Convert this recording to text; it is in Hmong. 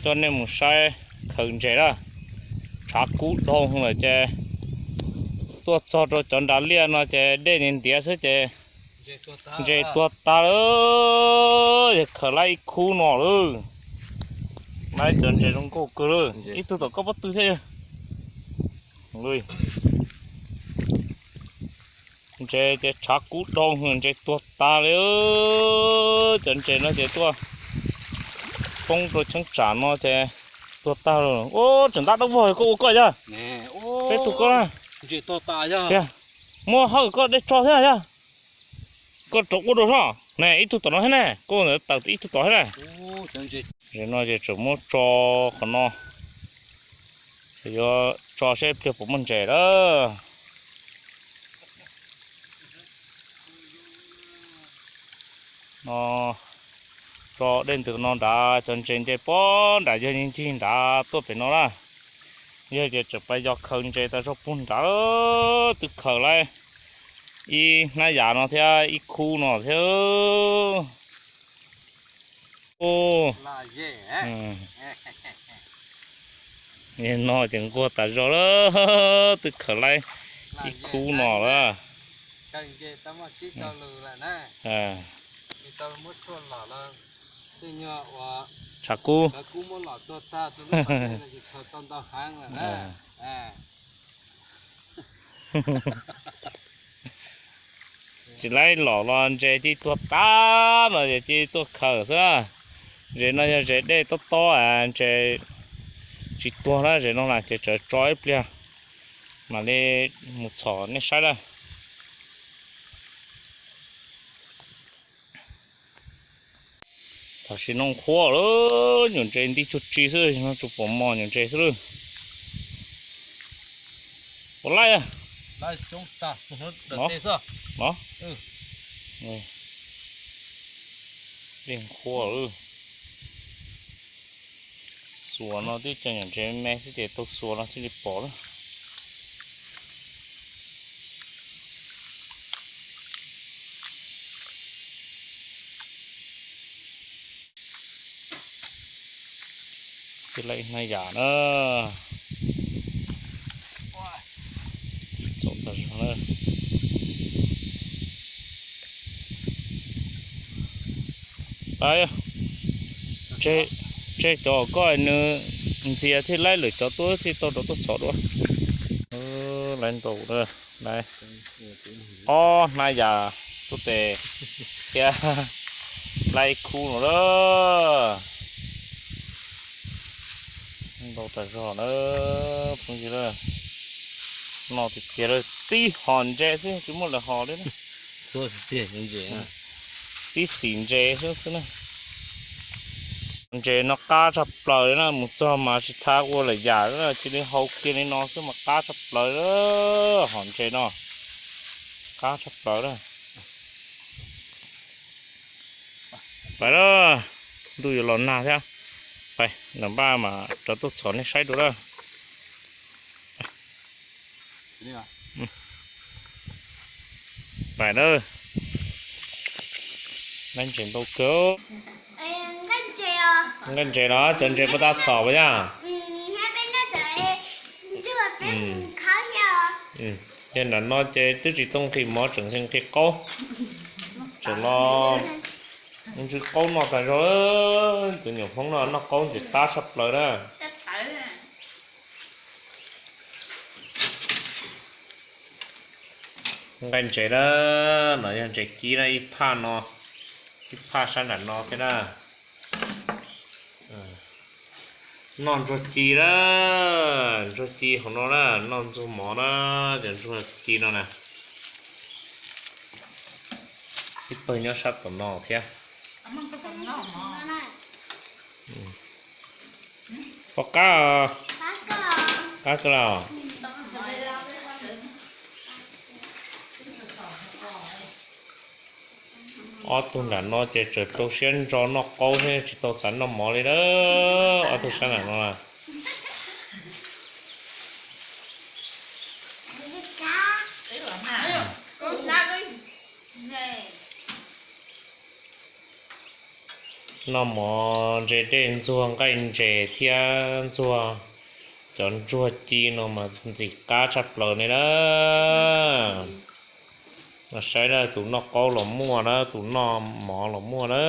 Coj nej mus saib khaws ntses na, tshav kub dhau lawm ces tuaj txog rau cov nrad liaj no ces dej ntiav ntiav xwb ces ntses tuag tag lawm, yog khaws lawm ib khub no lawm. Lawm cov ntses zoo nkauj kawg lawm, ib tug tom koj pob tw thiab. Ntses ces tshav kub dhau, ntses tuag tag li. Cov ntses no ces tuaj poob rau cheeb tsam no ces tuag tag lawm. Ua tseem ntab dab vog koj ua koj yog? Peb tug koj na. Muab hawm koj dej tso thiab yog? Koj rov ua rau soj ne, ib tug tom no thiab ne, koj tawm ib tug tom thiab na. Ntses no ces tseem muab tso qhov no, ces yuav tso seb pliag puas muaj ntses lawm. No tso dej ntws no nrad, cov ntses nce pob nrad, yog ncig nrad tuaj pem no na. Yog ces tseem pais yos khaws ntses tas zog puag nrad, twb khaws lawm ib hnab yam no thiab ib khub no thiab. No ces nquag tas zog lawm, twb khaws lawm ib khub no lawm. Tshav kub. Tsis laib los los ntses cia tuag tag no ces cia tuaj khaws xwb. Ntses no yog ntses dej tob tob, ntses tsis tuag na, ntses no na ces tseem tso ib pliag mam li mus txhom nej saib na. Tam sim no qhuav lawm, nyuam ntses nti tsuag tsi xwb, no tsuas pom mos nyuam ntses xwb lawm. Puas laij? Yeej qhuav lawm. Xuas no twb cov nyuam ntses me xwb ces tau xuas no thiaj li pom lawm. Ib hnab yam na. Txaus tas zog na. Tseg cov koj nws ntxias thiaj laib lwm cov tuaj thiaj tau rov tuaj txhom dua. Laib ntau na, laib ob hnab yam tuaj tes thiab laib ib khub no lawm. Ntau tas zog na phooj ywg. No tiag tiag lawm, tib hom ntses xwb tsis muaj lwm hom li. Tib xim ntses xwb xwb na. Ntses no qab tshaj plaws li na, mus txog mas tsis tau ua lawm yam, cia li hau kiag li no xwb mas qab tshaj plaws. Hom ntses no qab tshaj plaws na. Pais lawm, ntuj yuav los nag thiab. Pais, nram npaj mas rov tuaj txhom nej saib dua lawm. Pais na. Nqaij ntses ntau kawg. Nqaij ntses los cov ntses puas tau txhom puas yog? Yog nram no ces twb tsis tau nqhis mov, tseem nqhis qaub. Tseem los ntsw qaub noj tas zog. Cov nyuam Hmoob no noj qaub ntxim qab tshaj plaws na. Nqaij ntses na, no yog ntses kib na, ib phaj no, ib phaj sab nram no thiab na. Noj ntsuag ci na, ntsuag ci hauv no na, noj ntxuag mov na, cov ntsuag ci no na. Ib pawg nyob sab tom no thiab. Pom qab, qab kawg los. Ob tug nram no ces tseem rau siab ntso noj qaub thiab tsis tau xav noj mov li na. Ob tug sab nram no na. Noj mov ntse dej ntxuag nqaij ntses thiab ntxuag cov ntsuag ci no mas ntxim qab tshaj plaws ne na. Saib na, tus noj qaub los muaj na, tus noj mov los muaj na.